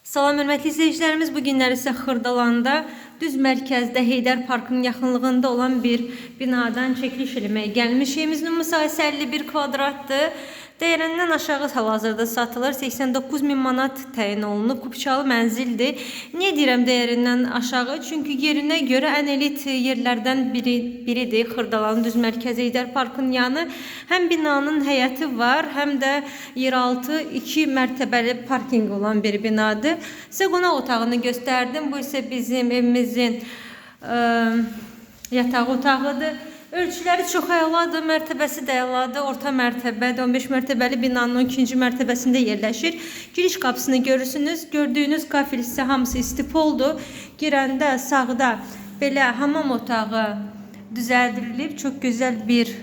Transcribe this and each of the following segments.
Salam hörmətli izləyicilərimiz, bu günlər isə Xırdalanda, düz mərkəzdə Heydər Parkının yaxınlığında olan bir binadan çəkiliş eləməyə gəlmişik. Evimizin ümumi sahəsi 51 kvadratdır. Dəyərindən aşağı hal-hazırda satılır. 89 min manat təyin olunub. Kupçalı mənzildir. Niyə deyirəm dəyərindən aşağı? Çünki yerinə görə ən elit yerlərdən biridir. Xırdalanın düz mərkəzi Heydər Parkının yanı. Həm binanın həyəti var, həm də yeraltı 2 mərtəbəli parkinq olan bir binadır. Sizə qonaq otağını göstərdim. Bu isə bizim evimizin yataq otağıdır. Ölçüləri çox əladır, mərtəbəsi də əladır. Orta mərtəbədir, 15 mərtəbəli binanın 12-ci mərtəbəsində yerləşir. Giriş qapısını görürsünüz. Gördüyünüz kafel hissə hamısı istipoldur. Girəndə sağda belə hamam otağı düzəldilib. Çox gözəl bir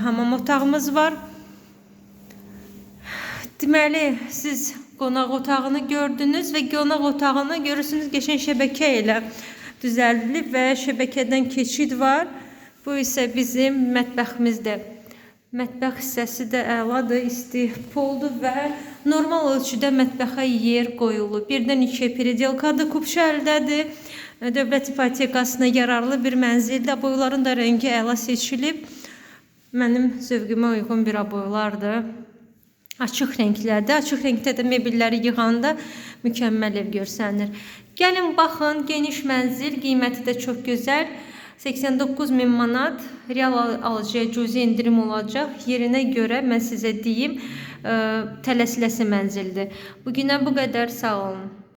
hamam otağımız var. Deməli, siz qonaq otağını gördünüz və qonaq otağını görürsünüz qəşəng şəbəkə ilə düzəldilib və şəbəkədən keçid var. Bu isə bizim mətbəximizdir. Mətbəx hissəsi də əladır, isti poldur və normal ölçüdə mətbəxə yer qoyulub. 1-dən 2-yə peredelkadır, kupça əldədir. Dövlət ipotekasına yararlı bir mənzildir. Aboyların da rəngi əla seçilib. Mənim zövqümə uyğun bir aboylardır. Açıq rənglərdə, açıq rəngdə də mebelləri yığanda mükəmməl ev görsənir. Gəlin baxın, geniş mənzil, qiyməti də çox gözəl. 89 min manat real alıcıya cüzi endirim olacaq. Yerinə görə mən sizə deyim, tələsiləsi mənzildir. Bugünə bu qədər, sağ olun.